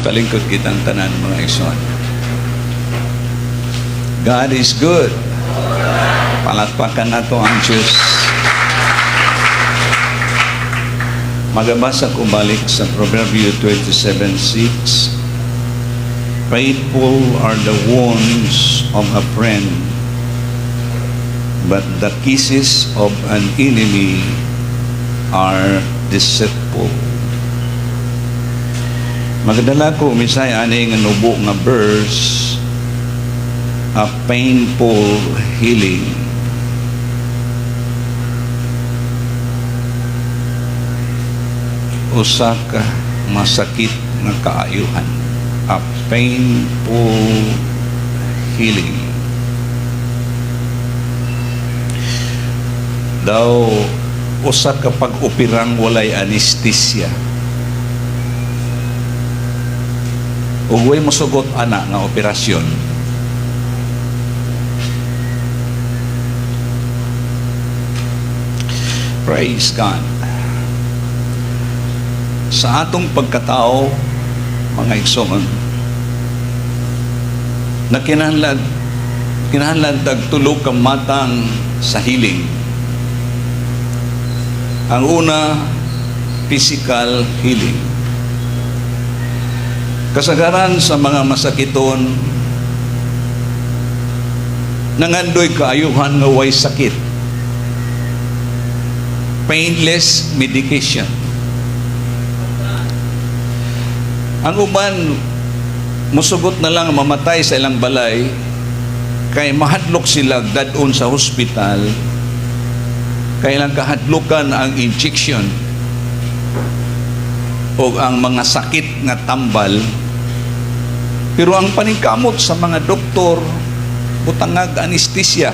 Palingkod kitang tanan, mga igsoon. God is good. Palakpakan nato ang Diyos. Magabasa ko balik sa Proverbio 27:6. "Painful are the wounds of a friend, but the kisses of an enemy are deceitful." Magadala ko minsay ani nga nubo nga verse, a painful healing. Usa ka masakit nga kaayuhan. A painful healing. Daw usa ka pag-opirang walay anesthesia. Ug way mosugot ana nga operasyon. Praise God. Sa atong pagkatao, mga igsoon, na kinahanglan tag tulo ka matang sa healing. Ang una, physical healing. Kasagaran sa mga masakiton, nangandoy kaayuhan nga way sakit. Painless medication. Ang uban, musugot na lang mamatay sa ilang balay kay mahadlok sila dad-on sa hospital kay ilang kahadlokan ang injection o ang mga sakit nga tambal. Pero ang paningkamot sa mga doktor, butangag anesthesia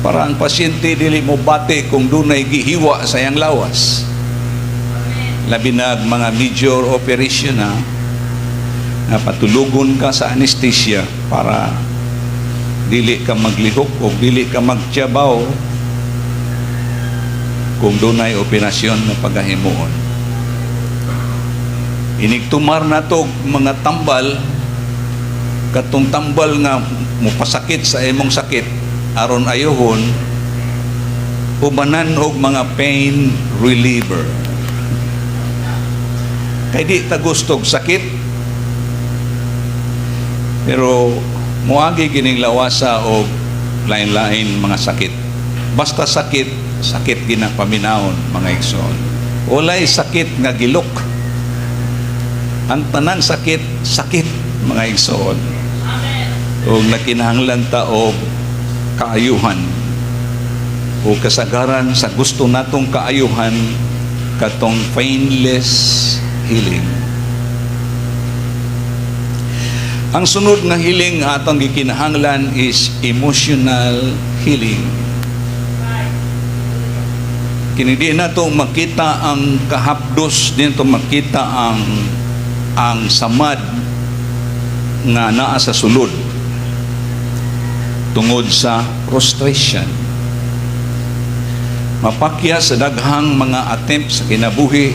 para ang pasyente dili mo bati kung dunay gihiwa sa iyang lawas, labi na mga major operation na nga patulugon ka sa anesthesia para dili ka maglihok o dili ka magtiyabaw kung dunay operasyon na pagahimuon. Inigtumar na to mga tambal, katong tambal nga mupasakit sa imong sakit aron ayuhon, ubanan og mga pain reliever. Kay di ta gustog sakit, pero muagi kining lawasa og lain-lain mga sakit. Basta sakit, sakit gina paminawon, mga igsoon. Walay sakit nga gilok. Ang tanang sakit, sakit, mga igsoon. O nakinahanglan ta og kaayuhan o kasagaran sa gusto natong kaayuhan, katong painless healing. Ang sunod nga healing nga atong gikinahanglan is emotional healing. Kini di nato makita ang kahapdos, di nato makita ang samad nga naa sa sulod tungod sa frustration. Mapakya sa daghang mga attempt sa kinabuhi,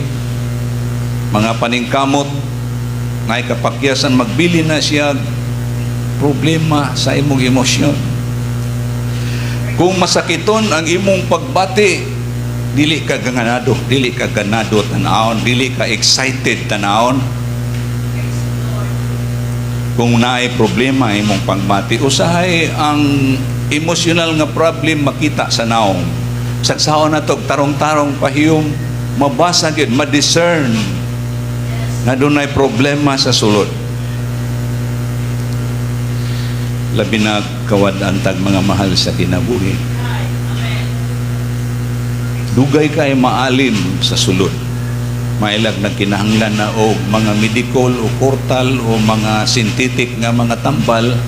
mga paningkamot, nga kapakyasan magbili na siya problema sa imong emosyon. Kung masakiton ang imong pagbati, dili ka ganado, dili ka ganado tanawon, dili ka excited tanawon. Kung naay problema imong pagbati, usahay ang emotional nga problem makita sa naong. Sagsaon na to, tarong-tarong pahiyom, mabasa gyud, ma-discern na dunay problema sa sulod. Labi na kawad-an tag mga mahal sa kinabuhi. Dugay kay maalim sa sulod. Mailag nagkinahanglan na og mga medical o kortal o mga synthetic nga mga tambal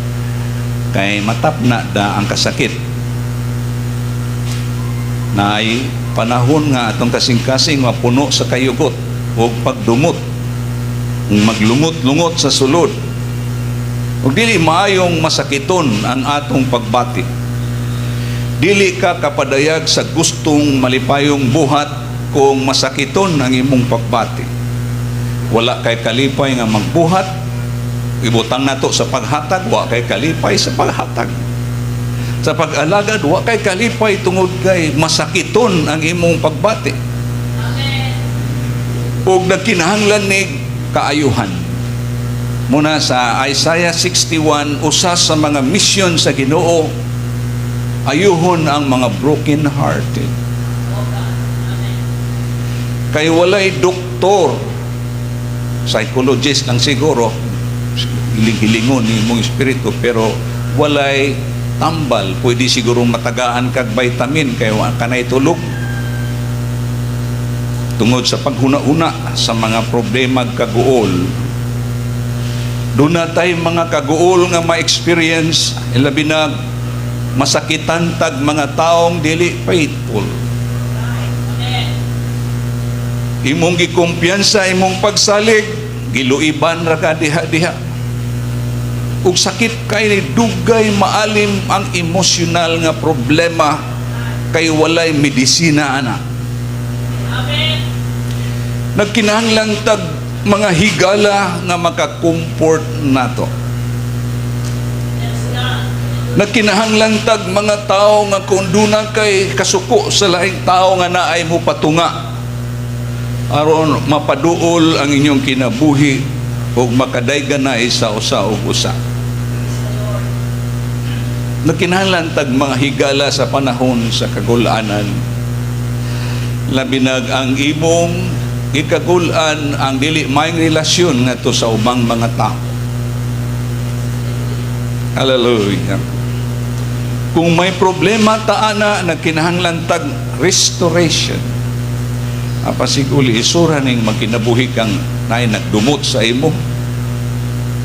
kay matapna da ang kasakit. Naay panahon nga atong kasing-kasing mapuno sa kayugot o pagdumot, maglungot-lungot sa sulod. Ug dili maayong masakiton ang atong pagbati. Dili ka kapadayag sa gustong malipayong buhat kung masakiton ang imong pagbati. Wala kay kalipay nga magbuhat, ibutang nato sa paghatag, wa kay kalipay sa paghatag. Sa pag-alagad, wa kay kalipay tungod kay masakiton ang imong pagbati. Ug nagkinahanglan ni kaayuhan. Muna sa Isaiah 61, usa sa mga misyon sa Ginoo, ayuhon ang mga broken hearted. Kay walay doktor, psychologist lang siguro, hiling-hilingon ni imong espiritu, pero walay tambal. Pwede siguro matagaan kag vitamin kay wa kanay tulog tungod sa paghuna-huna sa mga problema kaguol. Duna tay mga kaguol nga ma-experience, ilabi na masakitan tag mga taong dili faithful. Imong gikumpiyansa, imong pagsalig, giluiban ra ka diha-diha. Ug sakit kay dugay maalim ang emosyonal nga problema kay walay medisina ana. Nagkinahanglan tag mga higala nga maka-comfort nato. Nagkinahanglan tag mga tao nga kung duna kay kasuko sa laing tao nga naay mo patunga aron mapaduol ang inyong kinabuhi ug makadayganay sa usa ug usa. Nagkinahanglan tag mga higala sa panahon sa kagulanan. Labi nag ang imong gikagul-an ang dili maayong relasyon ngadto sa ubang mga tao. Hallelujah. Kung may problema ta ana, nagkinahanglan tag restoration. Apasiguli isura ning magkinabuhi kang naay nagdumot sa imo.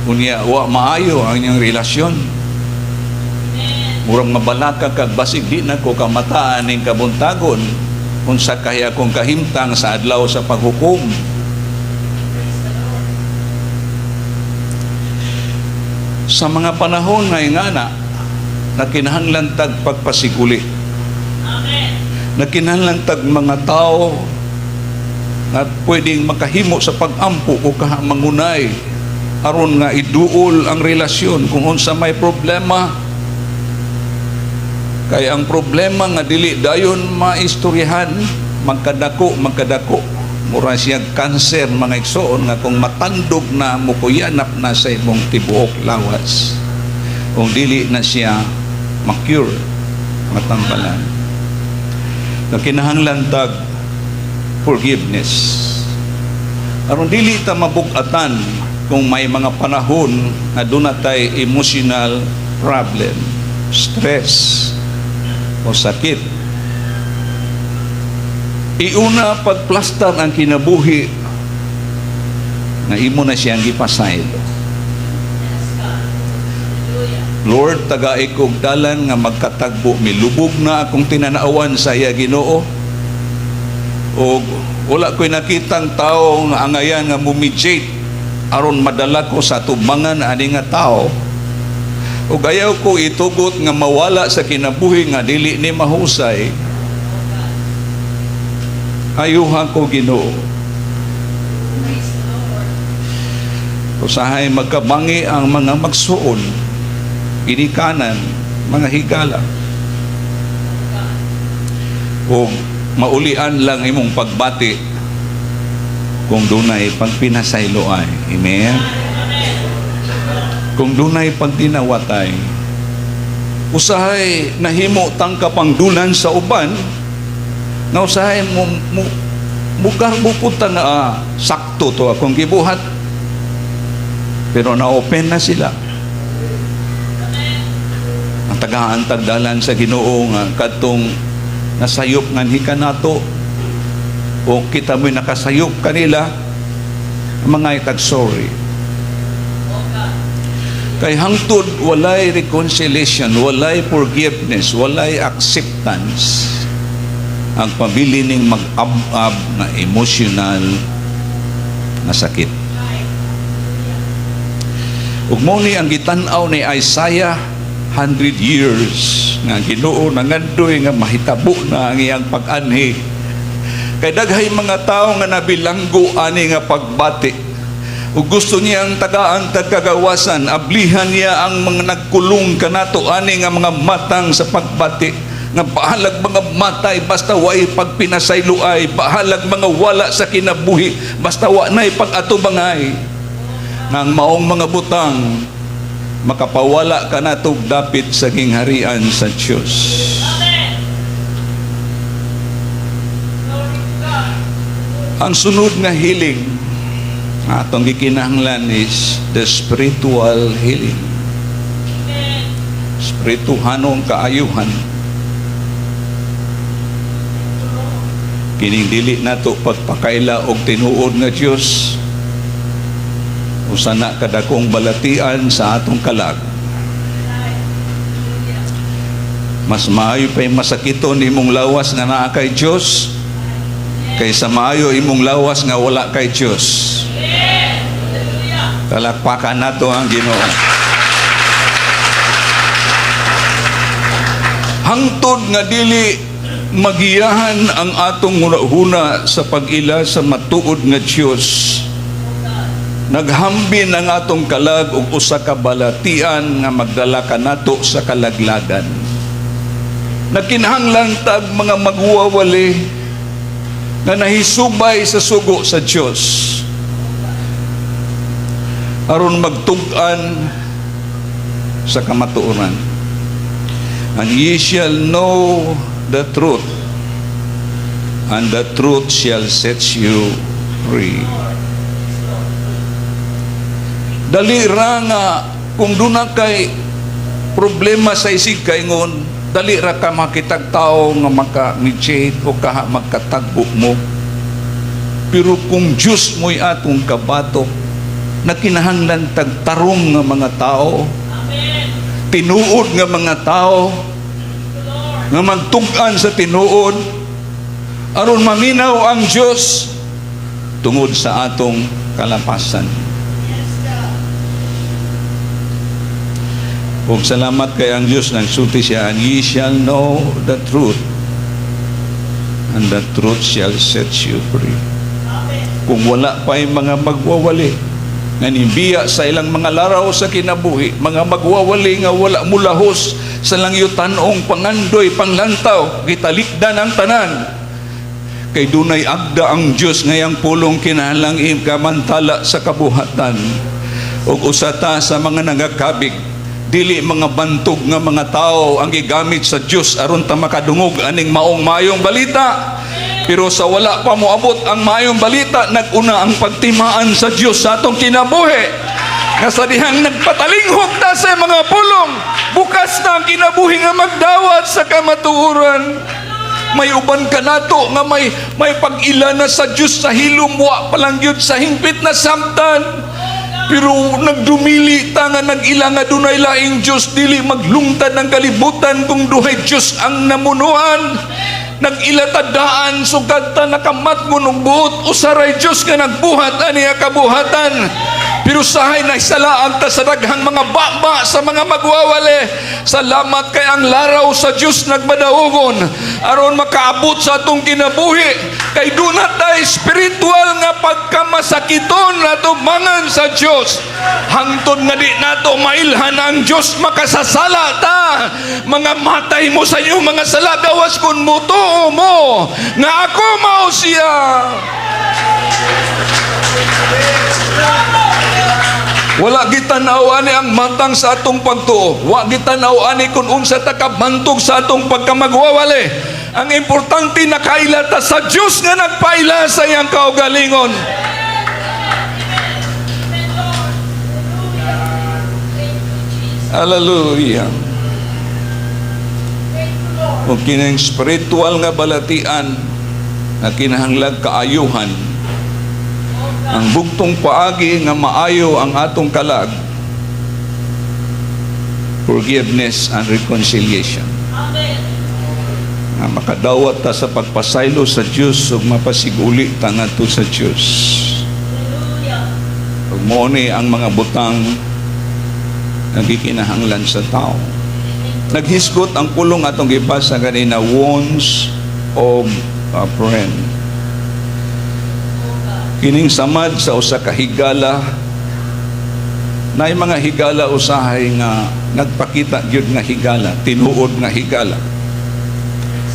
Unya wa maayo ang inyong relasyon. Murang mabalaka kag basig di na ko kamataan ning kabuntagon, unsa kaya akong kahimtang sa adlaw sa paghukom. Sa mga panahon nga ingana, nakinahanglan tag pagpasiguli. Nakinahanglan tag mga tao nga pwedeng makahimo sa pag-ampo o kamangunay aron nga iduol ang relasyon kung unsa may problema, kay ang problema nga dili dayon maistoryahan, magkadako, magkadako, mura siya kanser, mga igsoon, nga kung matandog na, mukuyanap na sa imong tibuok lawas kung dili na siya ma-cure, matambalan. Kinahanglan tag forgiveness aron dili ta mabug-atan kung may mga panahon nga duna tay emotional problem, stress o sakit. Iuna pagplastar ang kinabuhi nga imo na siyang gipasaylo. Yes, God. Hallelujah. Lord, tagai kog dalan nga magkatagbo. Milubog na akong tinanawan sa iya, Ginoo. O wala ko'y nakitang tao nga angayan nga mumediate aron madala ko sa tubangan ani nga tao. O ayaw ko itugot nga mawala sa kinabuhi nga dili ni mahusay. Ayuhan ko, Ginoo. Praise the Lord. Usahay magkabangi ang mga magsuon, ginikanan, mga higala. O maulian lang imong pagbati kung dunay pagpinasayloay. Amen? Kung dunay pagtinawatay. Usahay nahimo tang kapangdulan sa uban, nga usahay mo mugarbo pud ta nga sakto to akong gibuhat. Pero na-open na sila. Ang tagaan tagdalan sa Ginoo nga kadtong nasayop nganhi kanato o kita mo'y nakasayop kanila, mga itag sorry. Kay hangtod walay reconciliation, walay forgiveness, walay acceptance, ang pabili ning mag-ab-ab na emotional na sakit. Ug mao ni ang gitan-aw ni Isaiah, 100 years nga Ginoo nangandoy nga mahitabo na ang iyang pag-anhi. Kay daghay mga tawo nga nabilanggo ani nga pagbati. Ug gusto niyang tagaan tag kagawasan, ablihan niya ang mga nagkulong kanato ani nga mga matang sa pagbati nga bahalag mga matay basta way pagpinasayloay, bahalag mga wala sa kinabuhi basta wa nay pag-atubangay, nga ang maong mga butang makapawala kanato dapit sa gingharian sa Dios. Amen. Glory to God. Ang sunod nga healing nga atong gikinahanglan is the spiritual healing. Amen. Espirituhanong kaayuhan. Kining dili nato pagpakaila og tinuod nga Dios, usa na kadakong balatian sa atong kalag. Hallelujah. Mas maayo pa'y masakiton imong lawas nga naa kay Dios kaysa maayo imong lawas nga wala kay Dios. Amen. Hallelujah. Palakpakan nato ang Ginoo. Hangtod nga dili magiyahan ang atong hunahuna sa pag-ila sa matuod nga Dios, naghambin ang atong kalag og usa ka balatian nga magdala kanato sa kalaglagan. Nagkinahanglan tag mga magwawali nga nahisubay sa sugo sa Dios aron magtug-an sa kamatuoran. And ye shall know the truth, and the truth shall set you free. Dali ra nga kung duna kay problema sa isig kaingon, dali ra ka makitag tao nga maka-mediate o kaha magkatagbo mo. Pero kung Diyos mo'y atong kabatok, nakinahanglan tag tarong nga mga tao, Amen. Tinuod nga mga tao, Lord. Nga magtug-an sa tinuod aron maminaw ang Dios tungod sa atong kalapasan. Yes, God. Ug salamat kay ang Dios nagsulti siya, "And ye shall know the truth, and the truth shall set you free." Amen. Kung wala pa yung mga magwawali nga nibiya sa ilang mga laraw sa kinabuhi, mga magwawali nga wala mulahos sa langyutanong pangandoy, panglantaw, gitalikdan ang tanan. Kay dunay agda ang Diyos ngayang pulong kinahanglang ikamantala sa kabuhatan. Ug usa ta sa mga nagakabig, dili mga bantog nga mga tao ang gigamit sa Dios aron ta makadungog aning maong mayong balita. Pero sa wala pa moabot ang mayong balita, nag-una ang pagtimaan sa Dios sa atong kinabuhi. Nga sa dihang nagpatalinghog ta sa mga pulong, bukas na ang kinabuhi nga magdawat sa kamatuoran. May uban ka nato nga may pag-ila na sa Dios sa hilom, wa pa lang gyud sa hingpit na samtan. Pero nagdumili ta nga nag-ila nga dunay laing Dios, dili maglungtad ng kalibutan kung duhay Dios ang namunuan. Nag-ila ta daan sugad ta nakamatngon og buot, usa ray Dios nga nagbuhat ani nga kabuhatan. Pero sahay nahisalaag ta sa daghang mga baba sa mga magwawali. Salamat kay ang laraw sa Dios nagmadaugon aron makaabot sa atong kinabuhi. Kay duna tay spiritual nga pagkamasakiton na tumangan sa Dios. Hangtod nga di nato mailhan ang Dios, makasasala ta. Mga matay mo sa inyong mga sala gawas kung mutuo mo nga ako mao siya. Wala gitan-aw ani ang matang sa atong pagtuo. Wa gitan-aw ani kung unsa ta kabantog sa atong pagkamagwawali. Ang importante, nakaila ta sa Dios nga nagpaila sa iyang kaugalingon. Amen, Lord. Hallelujah. Thank you, Jesus. Hallelujah. Thank you, Lord. Ug kining spiritual nga balatian nga kinahanglag kaayuhan, ang bugtong paagi nga maayo ang atong kalag, forgiveness and reconciliation. Amen. Nga makadawat ta sa pagpasaylo sa Dios ug mapasiguli ta ngadto sa Dios. Hallelujah. Ug mao ni ang mga butang nga gikinahanglan sa tao. Naghisgot ang pulong atong gibasa ganina, wounds of a friend. Oh, God. Kining samad sa usa ka higala, naay mga higala usahay nga nagpakita gyud nga higala, tinuod nga higala.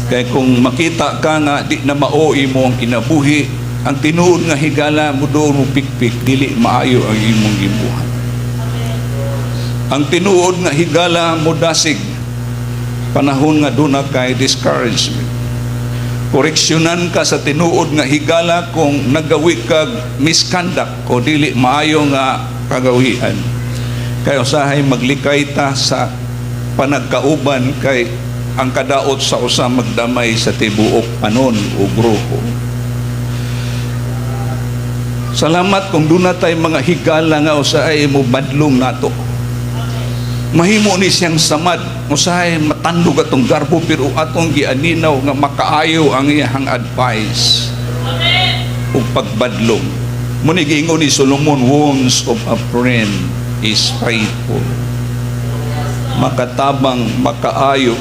Kay kung makita ka nga di na mao imo ang kinabuhi, ang tinuod nga higala mo doon mo pikpik, dili maayo ang imong gibuhat. Ang tinuod nga higala mo dasig panahon nga duna kay discouragement. Koreksyonan ka sa tinuod nga higala kung nagawi kag misconduct o dili maayo nga kagawian. Kay usahay maglikay ta sa panagkauban kay ang kadaot sa usa magdamay sa tibuok panon o grupo. Salamat kung duna tay mga higala nga usahay mo badlong nato. Mahimo ni siyang samad, usahay matandog atong garbo, pero atong gianinaw nga makaayo ang iyang advice Amen. Ug pagbadlong. Mao ni giingon ni Solomon, "Wounds of a friend is faithful." Makatabang, makaayo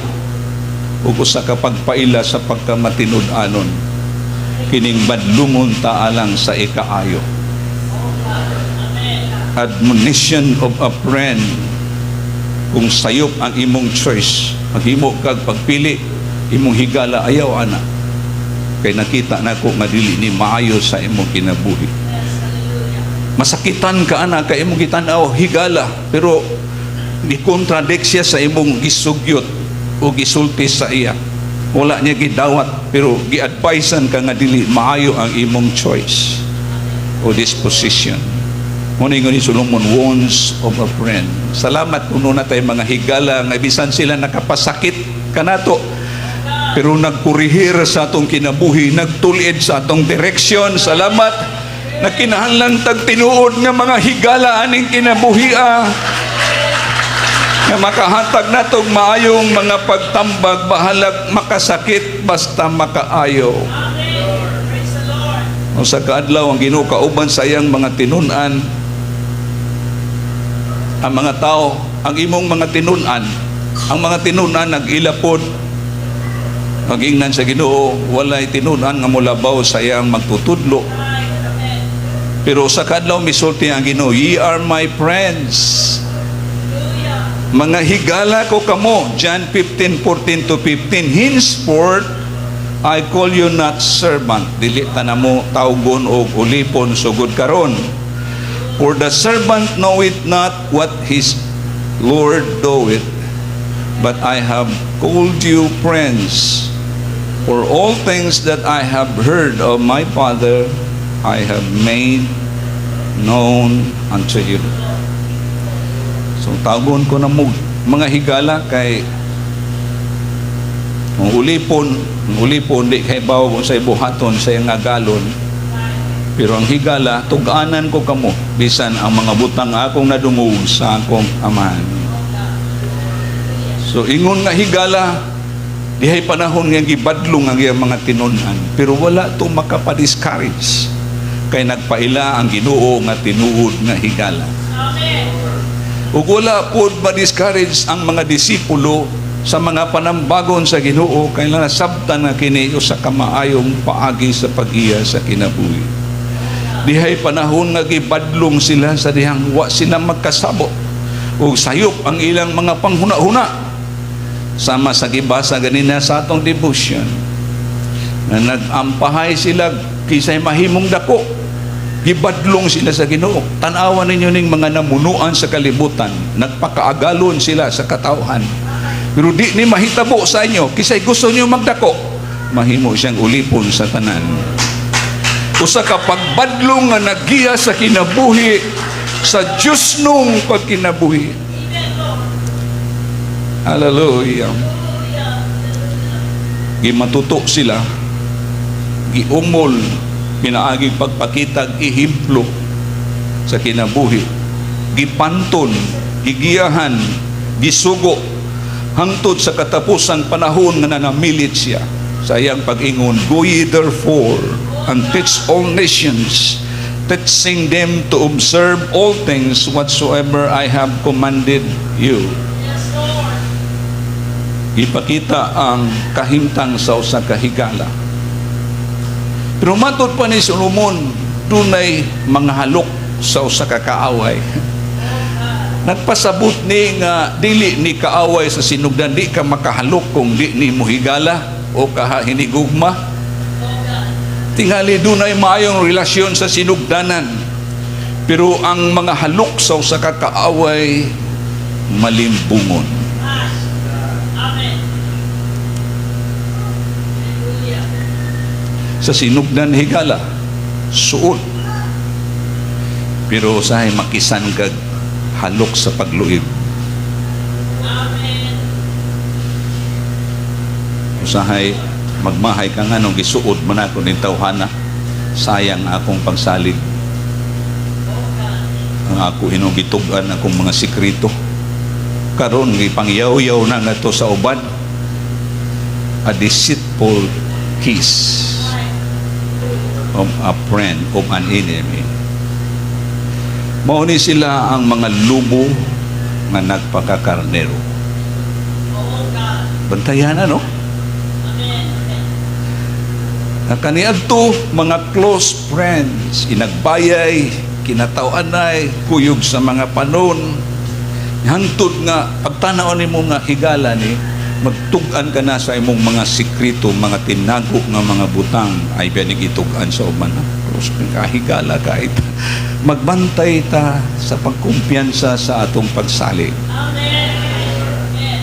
ug usa ka pagpaila sa pagkamatinud-anon. Kining badlungon ta alang sa ikaayo. Admonition of a friend, kung sayop ang imong choice, maghimo kag pagpili, imong higala, "Ayaw ana. Kay nakita nako nga dili ni maayo sa imong kinabuhi." Masakitan ka ana kay imong gitan-aw higala, pero ni-contradict siya sa imong gisugyot o gisulti sa iya. Wala niya gidawat, pero gi-advisean ka nga dili maayo ang imong choice o disposition. Mao ni Solomon, "Wounds of a friend." Salamat kuno na tayo mga higala nga bisan sila nakapasakit kanato, pero nagkurihir sa atong kinabuhi, nagtulid sa atong direksyon. Salamat. Nagkinahanglan tag tinuod nga mga higala aning kinabuhi, nga makahatag natog maayong mga pagtambag, bahalag makasakit, basta makaayo. Amen. Praise the Lord. O sa kaadlaw ang Ginoo kauban sa iyang mga tinun-an. Ang mga tao, ang imong mga tinun-an, ang mga tinun-an nag-ilapod. Pag-ingnan sa Ginoo, walay tinun-an nga molabaw sa iyang magtutudlo. Right. Amen. Pero sa kaadlaw misulti ang Ginoo, "Ye are my friends." Hallelujah. Mga higala ko kamo, John 15:14 to 15, "Henceforth, I call you not servant." Dili ta namo tawgon og ulipon sugod karon. "For the servant knoweth not what his Lord doeth, but I have called you friends. For all things that I have heard of my Father, I have made known unto you." So tawgon ko na mo mga higala kay ang ulipon di kay bawo kung sa buhaton sa iyang agalon. Pero ang higala, tug-anan ko kamo bisan ang mga butang akong nadungog sa akong Amahan. So ingon nga higala, dihay panahon nga gibadlong ang iyang mga tinun-an, pero wala to makapa-discourage kay nagpaila ang Ginoo nga tinuod nga higala. Amen. Ug wala pod ma-discourage ang mga disipulo sa mga panambagon sa Ginoo kay nasabtan nga kini usa ka maayong paagi sa pag-iya sa kinabuhi. Dihay panahon nga gibadlong sila sa dihang wa sila magkasabot ug sayop ang ilang mga panghuna-huna, sama sa gibasa ganina sa atong devotion na nag-ampahay sila kisay mahimong dako. Gibadlong sila sa Ginoo. Tan-awan ninyo ning mga namunuan sa kalibutan, nagpakaagalon sila sa katawhan, pero di ni mahitabo sa inyo. Kisay gusto niyo magdako, mahimo siyang ulipon sa tanan. Usa ka pagbadlong nga nagiya sa kinabuhi sa Diyos nung pagkinabuhi. Amen, Lord. Hallelujah. Gimatuto sila, giumol, pinaaging pagpakitag ehemplo sa kinabuhi, gipanton, gigiyahan, gisugo, hangtod sa katapusang panahon nga nanamilit siya sa iyang pag-ingon, "Go ye therefore and teach all nations, teaching them to observe all things whatsoever I have commanded you." Yes, Lord. Ipakita ang kahimtang sa usa ka higala. Pero matod pa ni Solomon, dunay mga halok sa usa ka kaaway. Nagpasabot ni nga dili ni kaaway sa sinugdan, di ka makahalok kung di ni mohigala o kaha hinigugma. Tingali dunay maayong relasyon sa sinugdanan. Pero ang mga halok sa usa ka kaaway malimbungon. Amen. Hallelujah. Sa sinugdan higala, suod. Pero usahay makisan kag halok sa pagluib. Amen. Usahay magmahay ka nga nung gisuod man ako ning tawhana. Sayang akong pagsalig. Ang ako hinong gitug-an akong mga sikreto. Karon gipangyaw-yaw na nga to sa uban. A deceitful kiss of a friend, of an enemy. Mao ni sila ang mga lubo nga nagpakakarnero. Oh God. Bantayan, ano? Amen. Amen. Na kaniadto mga close friends, inagbayay, kinataw-anay, kuyog sa mga panon, hangtod nga pagtanaw nimo nga higala ni, magtug-an ka na sa imong mga sikreto, mga tinago nga mga butang ay biyanig itug-an sa uban. Close friend ka, higala kahit magbantay ta sa pagkumpiyansa sa atong pagsalig. Amen. Amen.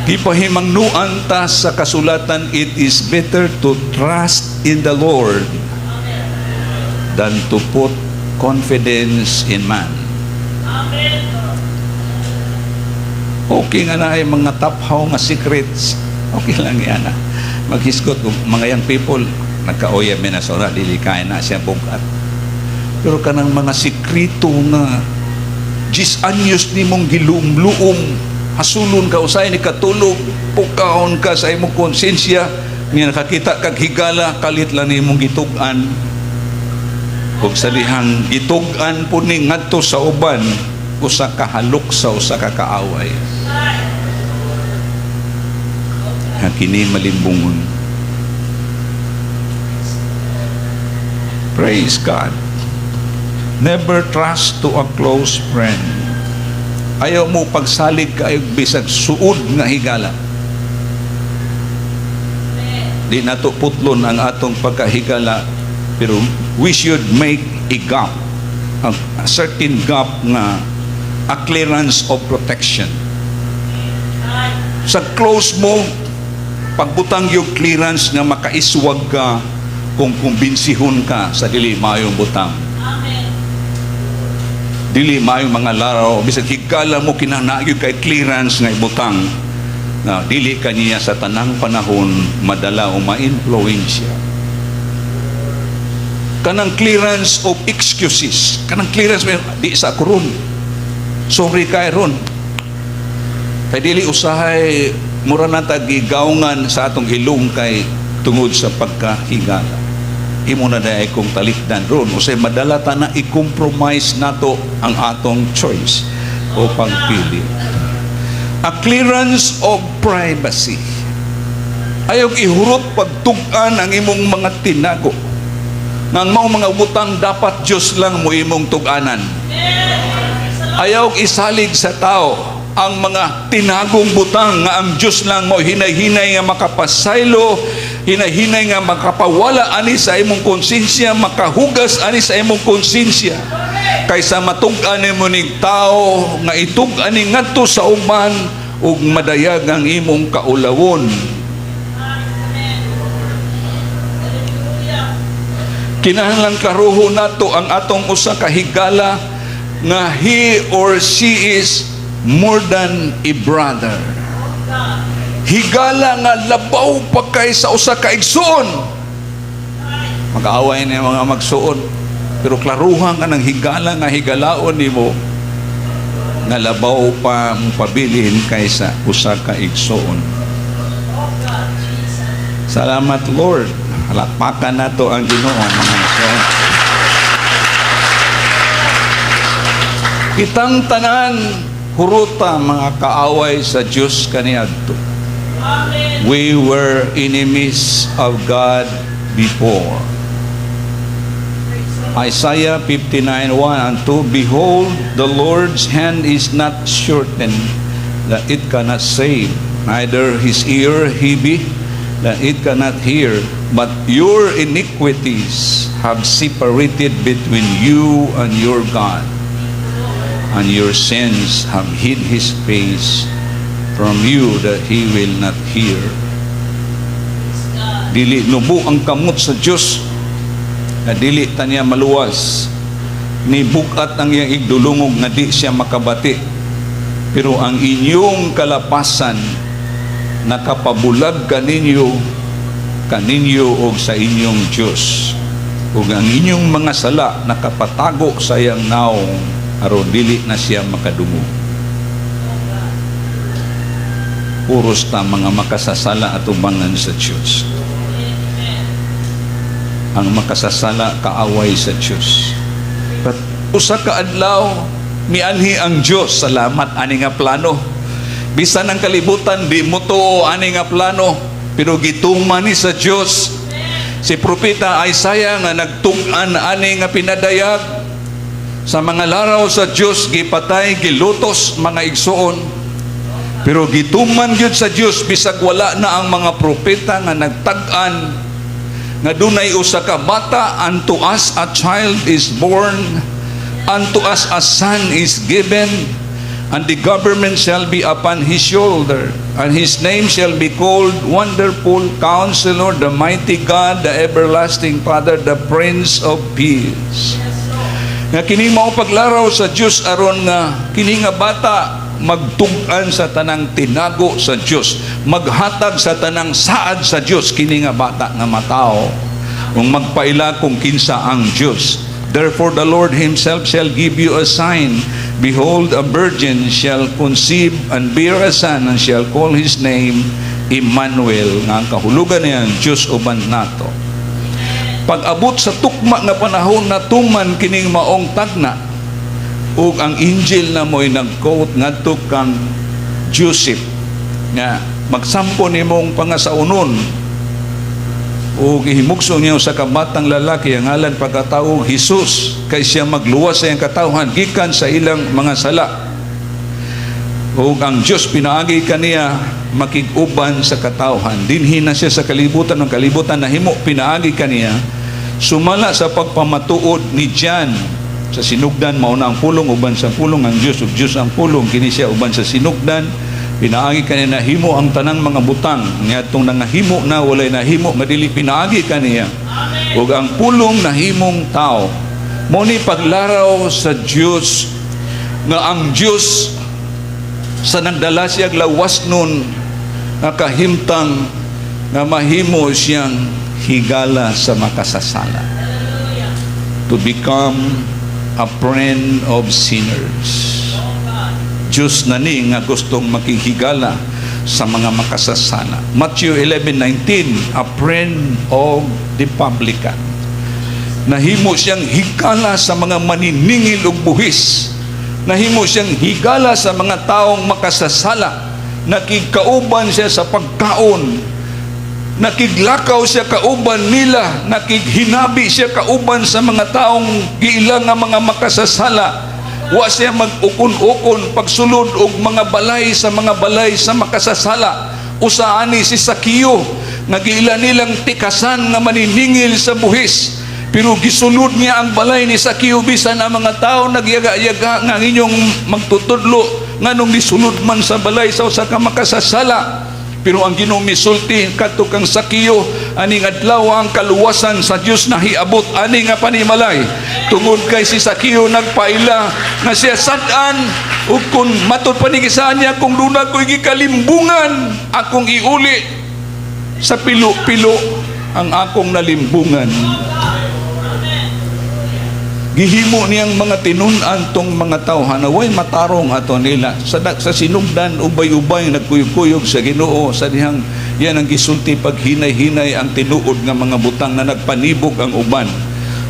Gipahimangnuan ta sa kasulatan, it is better to trust in the Lord than to put confidence in man. Amen. Okay nga na ay mga taphaw nga secrets. Okay lang yan. Ah. Maghisgot kung mga young people, nagkaoya mi na sa ora, dili kaya na siya bugat. Pero kanang mga sikreto nga 10 anyos nimong giluom-luom, hasulon ka usay ni katulog, pukaon ka sa imong konsensya, nga nakakita kag higala, kalit lang nimong gitug-an. Ug sa dihang gitug-an po ni ngadto sa uban, usa ka halok sa usa ka kaaway. Nga kini malimbungon. Praise God. Never trust to a close friend. Ayaw mo pagsalig kayo bisag suod nga higala. Di nato putlon ang atong pagkahigala, pero we should make a gap, a certain gap nga a clearance of protection. Sa close mo, pagbutang yung clearance nga makaiswag ka kung kumbinsihon ka sa dili maayong butang. Amen. Dili maayong mga laraw, bisag higala mo, kinahanglan kay clearance nga ibutang na dili kaniya sa tanang panahon madala o ma-influensya. Kanang clearance of excuses, kanang clearance, di sa ako ron. Sorry kay ron. Kay dili usahay mura na ta gigawngan sa atong ilong kay tungod sa pagkahigala. Imo na dahil kung talikdan ron. Usay madala ta na i-compromise nato ang atong choice o pagpili. A clearance of privacy. Ayaw ihurot pagtug-an ang imong mga tinago. Nga ang mao mga butang dapat Diyos lang mo imong tug-anan. Ayaw isalig sa tao ang mga tinagong butang nga ang Diyos lang mo hinay-hinay nga makapasaylo, hinay-hinay nga makapawala ani sa imong konsensya, makahugas ani sa imong konsensya. Kaysa matug-an nimo ning tao nga itug-an ni ngadto sa uban ug madayag ang imong kaulawon. Amen. Hallelujah. Kinahanglan klaroho nato ang atong usa ka higala nga he or she is more than a brother. Higala nga labaw pa kay sa usa ka igsuon. Mag-aaway na yung mga magsuon. Pero klaruhan ka ng higala nga higalaon nimo nga labaw pa mo pabilin kaysa usa ka igsuon. Oh God, Jesus. Salamat, Lord. Halakpakan nato ang Ginoo, mga igsoon. Kitang tanan huruta mga kaaway sa Dios kaniadto. Amen. We were enemies of God before. Praise the Isaiah 59:1 and 2, "Behold, the Lord's hand is not shortened, that it cannot save, neither his ear heavy, that it cannot hear. But your iniquities have separated between you and your God, and your sins have hid his face from you that he will not hear." Praise God. Dili nubo ang kamot sa Dios nga dili ta niya maluwas, ni bugat ang iyang igdulungog nga di siya makabati, pero ang inyong kalapasan nakapabulag kaninyo kaninyo og sa inyong Dios, ug ang inyong mga sala nakapatago sa iyang naong aron dili na siya makadungog. Puros ta mga makasasala atubangan sa Dios. Ang makasasala, kaaway sa Dios. But usa ka adlaw, mianhi ang Dios. Salamat ani nga plano. Bisan ang kalibutan di mo tuo ani nga plano, pero gituman ni sa Dios. Si propeta Isaiah nga nagtug-an ani nga pinadayag sa mga laraw sa Dios, gipatay, gilutos, mga igsuon. Pero gituman gyud sa Dios bisag wala na ang mga propeta nga nagtag-an nga dunay usa ka bata. "Unto us a child is born, unto us a son is given, and the government shall be upon his shoulder, and his name shall be called Wonderful Counselor, the Mighty God, the Everlasting Father, the Prince of Peace." Nga kini mao paglaraw sa Dios aron nga kini nga bata magtug-an sa tanang tinago sa Dios, maghatag sa tanang saad sa Dios. Kini nga bata nga matawo kung magpaila kung kinsa ang Dios. "Therefore the Lord himself shall give you a sign. Behold, a virgin shall conceive and bear a son and shall call his name Emmanuel," nga ang kahulugan niyan, Dios uban nato. Pag-abot sa tukma nga panahon, natuman kining maong tagna ug ang angel na mo'y nag-quote ngadto kang Joseph nga magsampo nimong pangasaunon ug ihimugso niya sa kabatang lalaki, ang ngalan pagkatawog Jesus, kay siya magluwas sa iyang katawhan gikan sa ilang mga sala. Ug ang Dios pinaagi kaniya makig-uban sa katawhan. Dinhi na siya sa kalibutan, ng kalibutan nahimo pinaagi kaniya sumala sa pagpamatuod ni John sa sinugdan. Mao na ang Pulong, uban sa Pulong ang Dios ug Dios ang Pulong. Kini siya uban sa sinugdan. Pinaagi kaniya nahimo ang tanang mga butang. Niadtong nangahimo na, walay nahimo nga dili pinaagi kaniya. Ug ang Pulong nahimong tao. Mo ni paglaraw sa Dios nga ang Dios sa nagdala siya lawas nun nga kahimtang nga mahimo siyang higala sa makasasala, to become a friend of sinners. Diyos na ni nga gustong makighigala sa mga makasasala. Matthew 11:19, a friend of the publican. Nahimo siyang higala sa mga maniningil og buhis. Nahimo siyang higala sa mga taong makasasala. Nakigkauban siya sa pagkaon. Nakiglakaw siya kauban nila, nakighinabi siya kauban sa mga taong giila nga mga makasasala. Wa siya mag-ukon-ukon pagsulod og mga balay sa mga balay sa makasasala. Usa ani si Sakeo nga giila nilang tikasan nga maniningil sa buhis. Pero gisulod niya ang balay ni Sakeo bisan ang mga tao nagyaga-yaga nga ang inyong magtutudlo, nganong gisulod man sa balay sa usa ka makasasala. Pero ang Ginoo misulti kadto kang Sakeo, aning adlaw ang kaluwasan sa Dios nahiabot ani nga panimalay. Tungod kay si Sakeo nagpaila nga siya sad-an, ug kung matud pa ni gisaan niya, "Kung duna ko'y gikalimbungan, akong iuli sa pilo-pilo ang akong nalimbungan." Gihimo niyang mga tinun-an tong mga tawhan na way matarong ato nila sa sinugdan. Ubay-ubay nagkuyog-kuyog sa Ginoo sa dihang yan ang gisulti pag hinay-hinay ang tinuod nga mga butang na nagpanibog ang uban,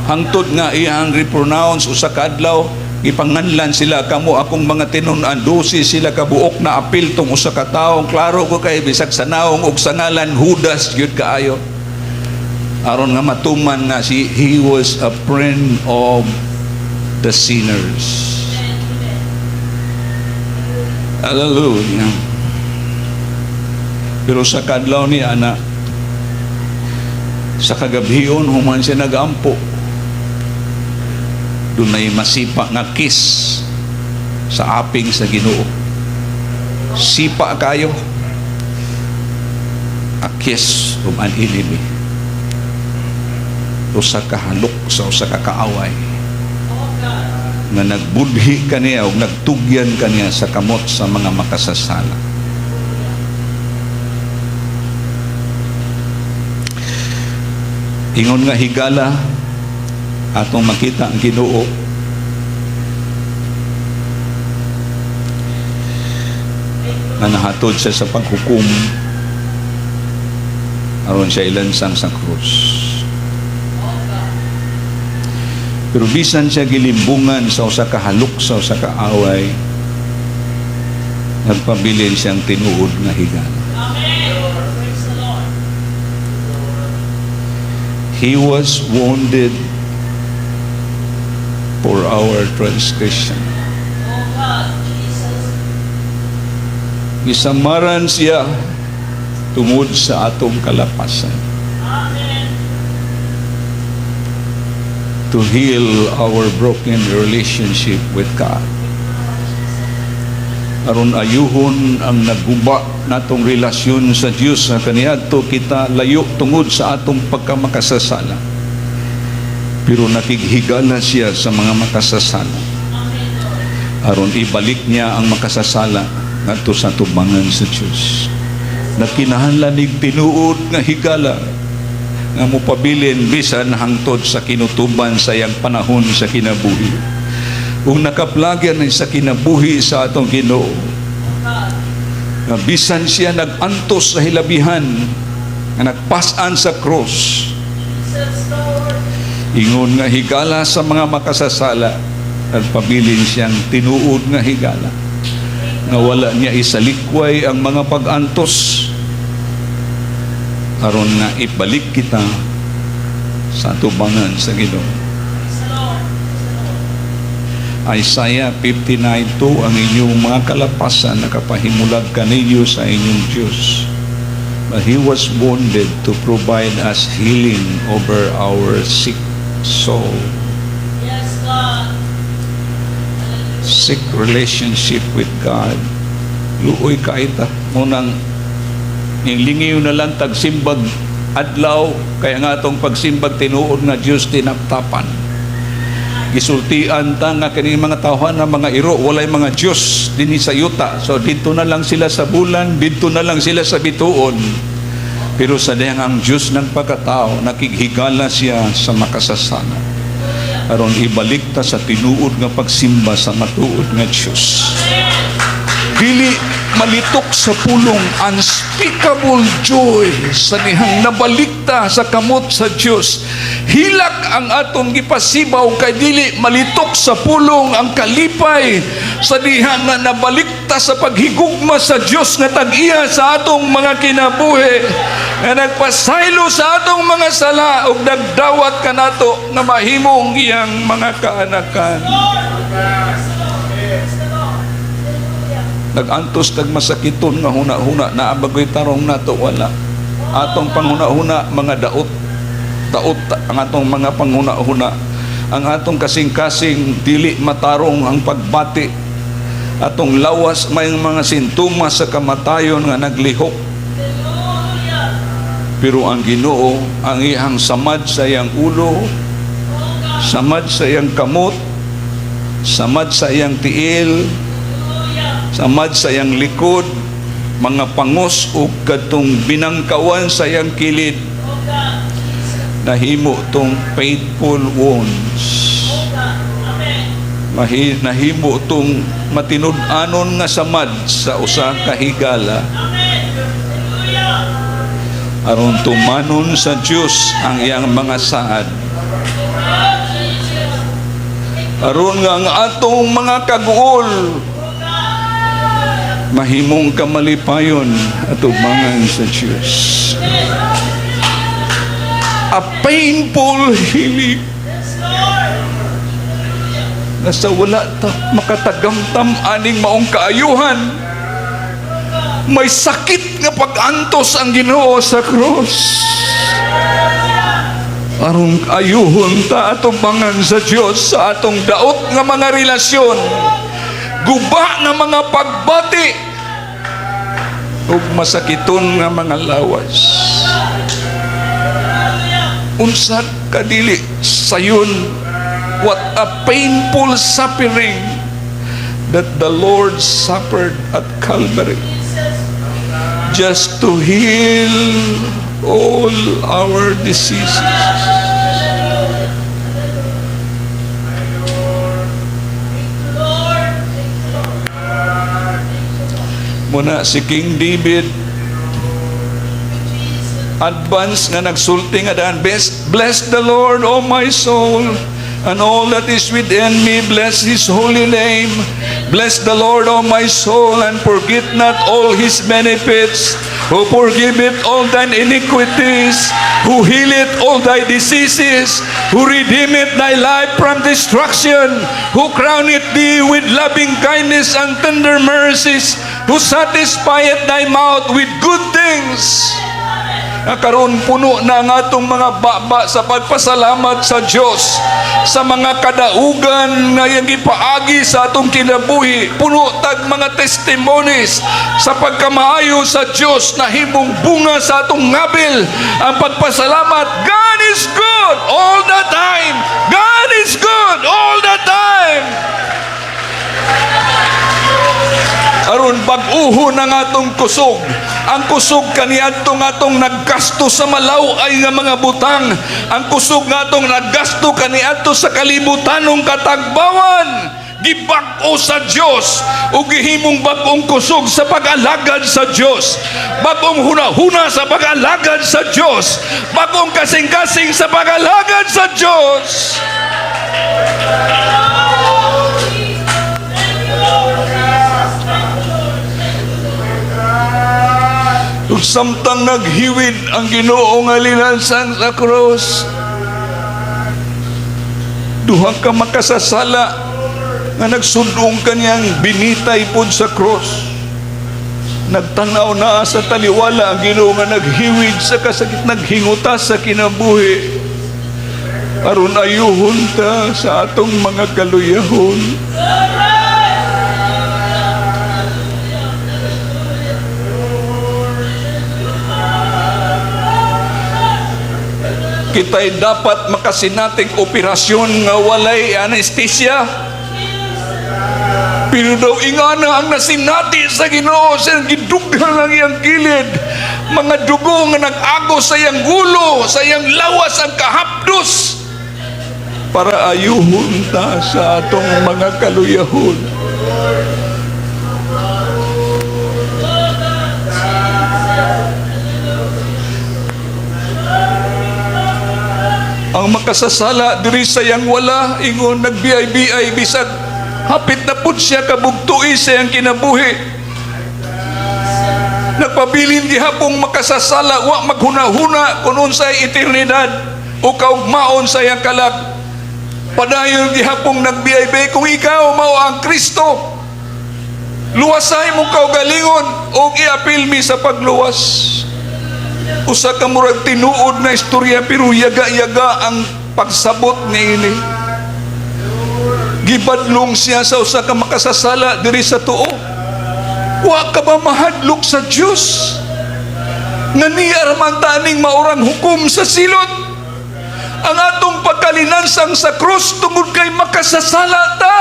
hangtod nga iyang repronounce usa ka adlaw, gipanganlan sila, "Kamo akong mga tinun-an." 12 sila kabuok na apil tong usa ka tawo. Klaro ko kay bisag sa naong ug sa ngalan, Judas gyud kaayo. Aron nga matuman nga si he was a friend of the sinners. Hallelujah. Pero sa kadlaw ni ana, sa kagabhion, human siya nagampo, dunay masipa nga kiss sa aping sa Ginoo. Sipa kayo. A kiss of an enemy. Usa ka halok sa usa ka kaaway nga nagbudhi kaniya o nagtugyan kaniya sa kamot sa mga makasasala. Ingon nga higala, atong makita ang Ginoo nga nahatod siya sa paghukom aron siya ilansang sa krus. Pero bisan siya gilimbungan sa usa ka halok sa usa ka away, nagpabilin siyang tinuod nga higala. Amen. Praise the Lord. He was wounded for our transgression. Oh God, Jesus. Gisamaran siya tungod sa atong kalapasan. Amen. To heal our broken relationship with God. Aron ayuhon ang naguba natong relasyon sa Dios sa kaniadto kita layo tungod sa atong pagkamakasasala. Pero nakighigala siya sa mga makasasala. Amen, Lord. Aron ibalik niya ang makasasala ngadto sa tubangan sa Dios. Nakinahanglan nig tinuod nga higala nga mopabilin bisan hangtod sa kinutuban sa iyang panahon sa kinabuhi. Kung nakaplagyan ni sa kinabuhi sa atong Ginoo, nga bisan siya nag-antos sa hilabihan, nga nagpas-an sa cross, Jesus, Lord. Ingon nga higala sa mga makasasala, nagpabilin siyang tinuod nga higala nga wala niya isalikway ang mga pag-antos aron nga ibalik kita sa tubangan sa Ginoo. Praise the Lord. Praise the Lord. Isaiah 59:2, "Ang inyong mga kalapasan nakapahimulag kaninyo sa inyong Diyos." But He was wounded to provide us healing over our sick soul. Yes, God. Hallelujah. Sick relationship with God. Luoy kaita. Munang yung lingiw na lang tagsimbag adlaw, kaya nga atong pagsimbag tinuod nga Diyos tinaptapan. Gisultian ta nga kining mga tawhan na mga iro, walay mga Diyos dinhi sa yuta. So dito na lang sila sa bulan, dito na lang sila sa bituon. Pero sa dihang ang Diyos ng pagkatao, nakighigala siya sa makasasala. Aron ibalik ta sa tinuod nga pagsimba sa matuod nga Diyos. Dili malitok sa pulong, unspeakable joy sa dihang nabalikta sa kamot sa Dios. Hilak ang atong gipasibaw kay dili malitok sa pulong ang kalipay sa dihang nga nabalikta sa paghigugma sa Dios nga tag-iya sa atong mga kinabuhi, nga nagpasaylo sa atong mga sala ug nagdawat kanato nga mahimong iyang mga kaanakan. Lord. Praise the Lord. Praise the Lord. Hallelujah. Nag-antos tag masakiton nga huna-huna, naa ba goy tarong nato? Wala. Atong panghuna-huna mga daot daot ang atong mga panghuna-huna. Ang atong kasing-kasing dili matarong ang pagbati. Atong lawas may mga sintomas sa kamatayon nga naglihok. Hallelujah. Pero ang Ginoo, ang iyang samad sa iyang ulo, Oh God. Samad sa iyang kamot, samad sa iyang tiil, Hallelujah. Samad sa iyang likod, mga pangos ug kadtong binangkawan sa iyang kilid, Oh God. Jesus. Nahimo tong painful wounds. Oh God. Amen. Nahimo tong matinud-anon nga samad sa usa ka higala Amen. Hallelujah. Aron tumanon sa Dios ang iyang mga saad. Oh Jesus. Aron nga ang atong mga kaguol mahimong kamalipayon at umangan sa Diyos. A painful healing. Yes, Lord. Na sa wala ta makatagamtam aning maong kaayuhan, may sakit nga pag-antos ang Ginoo sa krus aron ayuhon ta atubangan sa Dios sa atong daot nga mga relasyon, guba nga mga pagbati ug masakiton nga mga lawas. Unsa kadili sayon! What a painful suffering that the Lord suffered at Calvary just to heal all our diseases. Thank you, Lord. Thank you, Lord. Mao na si King David, Thank you, Jesus. Advance nga nagsulti nga daan, "Bless the Lord, O my soul, and all that is within me, bless His holy name. Bless the Lord, O my soul, and forget not all His benefits, who forgiveth all thine iniquities, who healeth all thy diseases, who redeemeth thy life from destruction, who crowneth thee with loving kindness and tender mercies, who satisfieth thy mouth with good things," nga karon puno na ang atong mga baba sa pagpasalamat sa Dios sa mga kadaugan nga iyang gipaagi sa atong kinabuhi. Puno tag mga testimonies sa pagkamaayo sa Dios, nahimong bunga sa atong ngabil ang pagpasalamat. God is good all the time. God is good all the time. Aron bag-uhon ang atong kusog, ang kusog kaniadtong atong naggasto sa malaw-ay nga mga butang, ang kusog nga atong naggasto kaniadto sa kalibutanong katagbawan, gibag-o sa Dios ug gihimong bag-ong kusog sa pag-alagad sa Dios, bag-ong hunahuna sa pag-alagad sa Dios, bag-ong kasing-kasing sa pag-alagad sa Dios. Thank you, Lord Jesus. Thank you, Lord. Thank you, Lord. Ug samtang naghiwid ang Ginoo nga linansang sa krus, duha ka makasasala nga nagsudong kaniyang binitay pod sa krus. Nagtanaw na sa taliwala ang Ginoo nga naghiwid sa kasakit, naghingutas sa kinabuhi aron ayuhon ta sa atong mga kaluyahon. Kita'y dapat makasinatig operasyon nga walay anesthesia. Pero daw ingana ang nasinati sa Ginoo sa gidughan ang iyang kilid. Mga dugo nga nag-agos sa iyang ulo, sa iyang lawas ang kahapdos para ayuhon ta sa atong mga kaluyahon. Ang makasasala diri sa iyang wala ingon, nagbiyay-biyay bisag hapit na pud siya kabugtui sa iyang kinabuhi. Nagpabilin gihapong makasasala, wa maghuna-huna kung unsay eternidad o kaugmaon sa iyang kalag. Padayon gihapong nagbiyay-biyay, "Kung ikaw mao ang Kristo, luwasay mo kaugalingon o iapil mi sa pagluwas." Usa ka murag tinuod na istorya, pero yaga-yaga ang pagsabot niini. Gibadlong siya sa usa ka makasasala diri sa tuo. "Wa ka ba mahadlok sa Dios nga niya raman taning maurang hukom sa silot? Ang atong pagkalinansang sa krus tungod kay makasasala ta.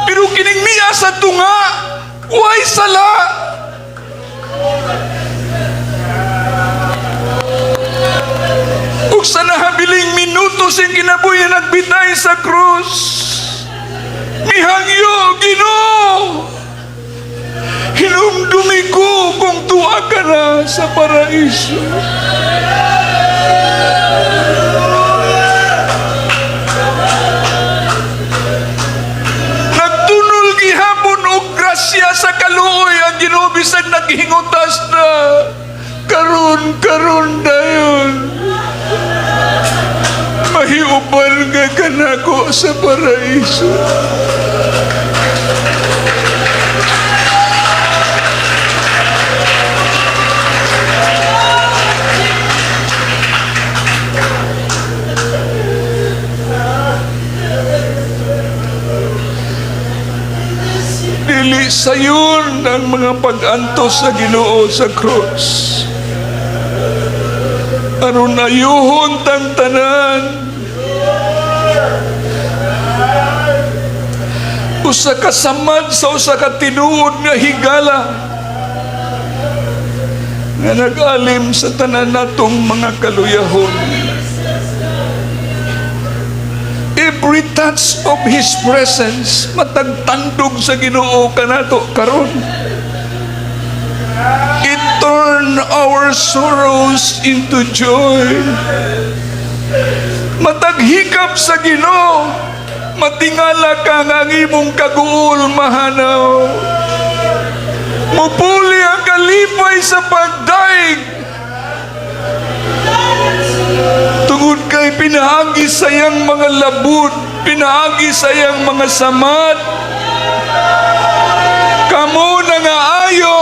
Pero kining niya sa tunga, way sala." Ug sa nahabiling minuto sing kinabuhi, nagbitay sa krus. Mihangyo, "Ginoo, hinumdumi ko kung tuwa ka na sa paraiso." Nagtunol gihapon og grasya sa kaluoy ang Ginoo bisan naghingutas na. "Karon, karon dayon." Mahiuban ka kanako sa paraiso. Dili sayon ang mga pag-antos sa Ginoo sa krus. Aron ayuhon tang tanan. Usa ka samad sa usa ka tinuod nga higala nga nag-alim sa tanan natong mga kaluyahon. Every touch of His presence, matag tandog sa Ginoo kanato karon, it turn our sorrows into joy. Matag hikap sa Ginoo, matingala ka nga ang imong kaguol mahanaw. Mupuli ang kalipay sa pagdaig. Tungod kay pinaagi sa iyang mga labud, pinaagi sa iyang mga samad, kamo na nga ayo.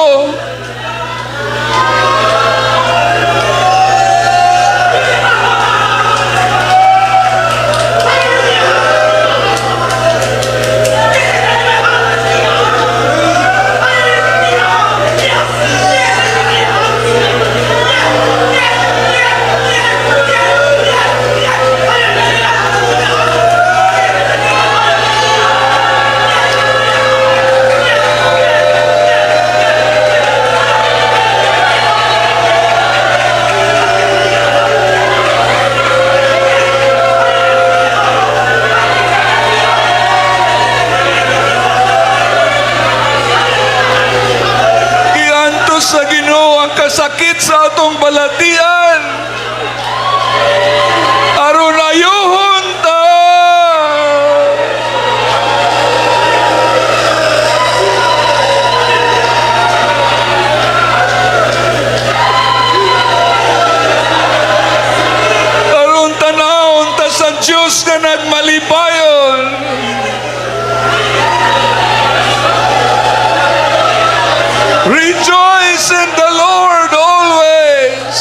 Giantos sa Ginoo ang kasakit sa atong balatian aron ayuhon ta. Aron tanawon ta sa Diyos nga nagmalipayon. Rejoice in the Lord always.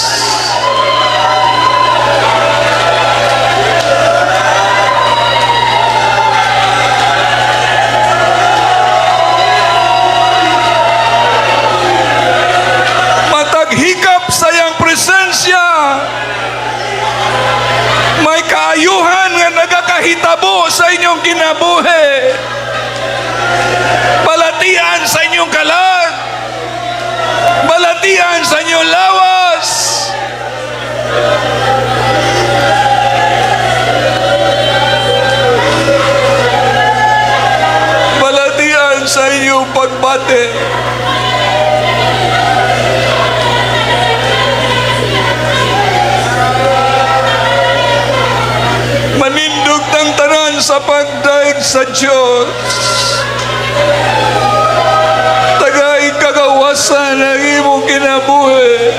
Matag hikap sa iyang presensya, may kaayuhan nga nagakahitabo sa inyong kinabuhi. Balatian sa inyong kalag. Balatian sa inyong lawas. Balatian sa inyong pagbati. Manindog tang tanan sa pagdaig sa Diyos. Tagay kagawasan ang imong kinabuhi.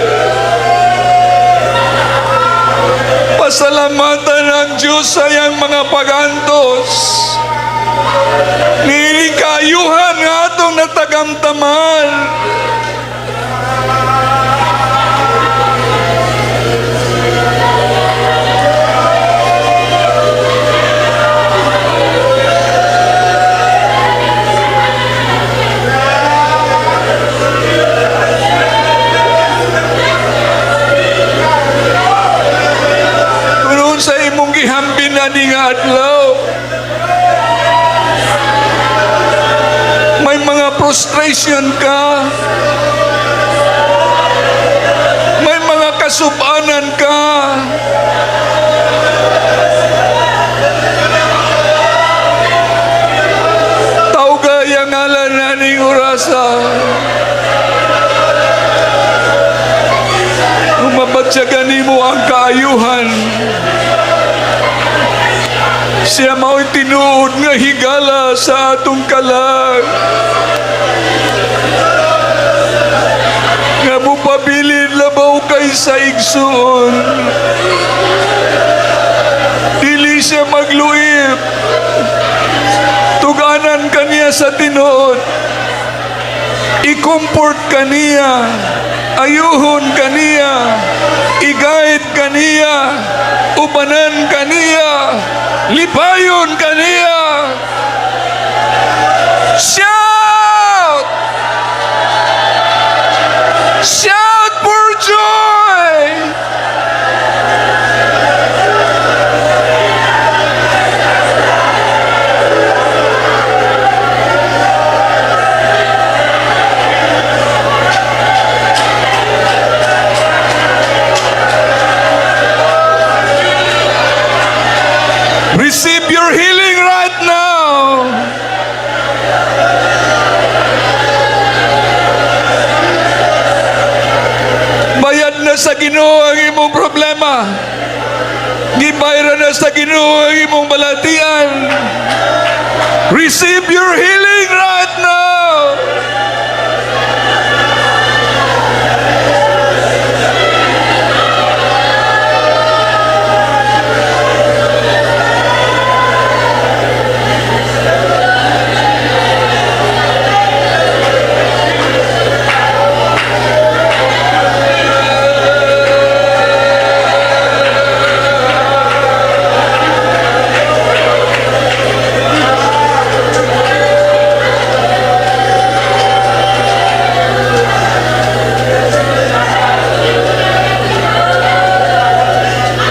Pasalamatan ang Diyos sa iyang mga pagantos. Niining kaayuhan nga atong natagamtaman. Kung sa imong gihambin ani nga adlaw, may mga frustration ka, may mga kasubanan ka, tawga ang ngalan aning orasa. Mabatyagan nimo ang kaayuhan. Siya mao'y tinuod nga higala sa atong kalag. Nga mupabilin labaw kay sa igsuon. Dili siya magluib. Tuganan ka niya sa tinuod. I-comfort ka niya. Ayuhon ka niya. I-guide ka niya. Ubanan ka niya. Lipayon ka niya. Shout! Shout for joy! Receive your healing right now. Bayad na sa Ginoo ang imong problema. Gibayran na sa Ginoo ang imong balatian. Receive your healing right now.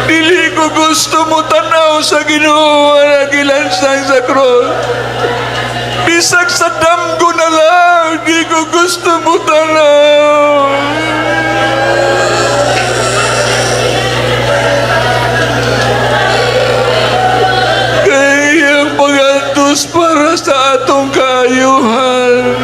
Dili ko gusto mo tanaw sa Ginoo nga gilansang sa krus. Bisag sa damgo na lang, di ko gusto mo tanaw. Kay ang pag-antos para sa atong kaayuhan.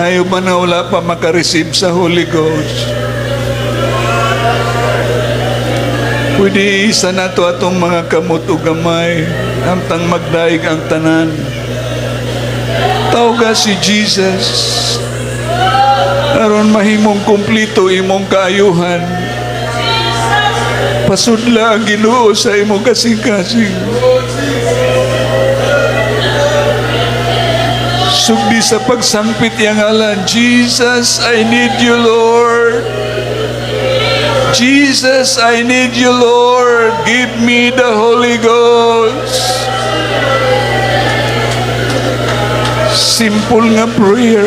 Ayaw ba na wala pa makareceive sa Holy Ghost? Pwede isa nato atong mga kamot o gamay amtang magdaig ang tanan. Tawga si Jesus aron mahimong kumplito imong kaayuhan. Pasudla ang Ginoo sa imong kasing-kasing. Sugdi sa pagsangpit iyang ngalan, "Jesus, I need you, Lord. Jesus, I need you, Lord. Give me the Holy Ghost." Simple nga prayer.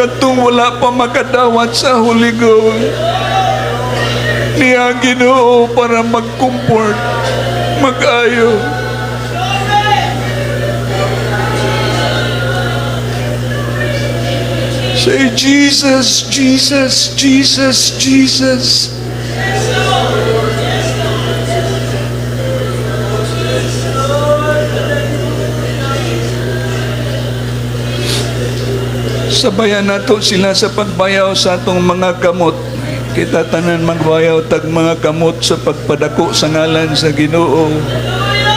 Katong wala pa makadawat sa Holy Ghost, niya Ginoo para mag-comfort, mag-ayo. Say, "Jesus, Jesus, Jesus, Jesus." Yes, Lord. Yes, Lord. Yes, Lord. Sabayan nato sila sa pagbayaw sa atong mga kamot. Kita tanan magbayaw tag mga kamot sa pagpadako sa ngalan sa Ginoo. Hallelujah.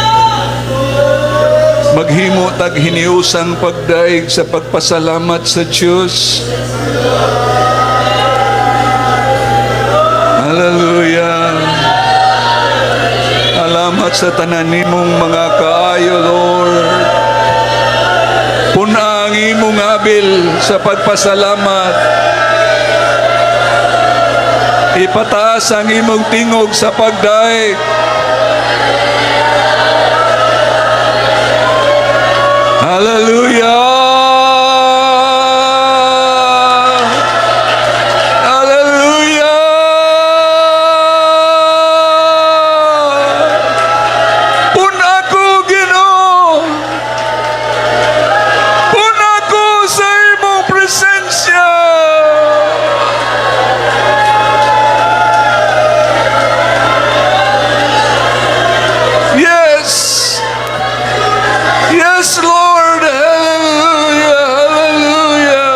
Maghimo tag hiniusang pagdaig sa pagpasalamat sa Diyos. Hallelujah. Salamat sa tanan nimong mga kaayo, Lord. Pun-a ang imong abil sa pagpasalamat. Ipataas ang imong tingog sa pagdaig. Hallelujah! Hallelujah! Pun-a ko, Ginoo! Pun-a ko sa imong presensya! Yes! Yes, Lord! Hallelujah! Hallelujah!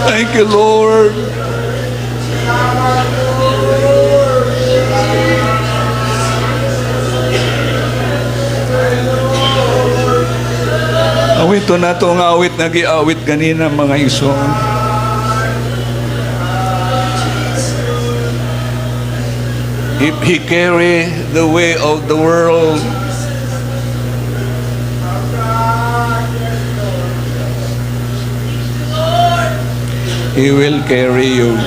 Thank you, Lord. Awiton nato ang awit nga giawit ganina, mga igsoon. If He carry the weight of the world, He will carry you.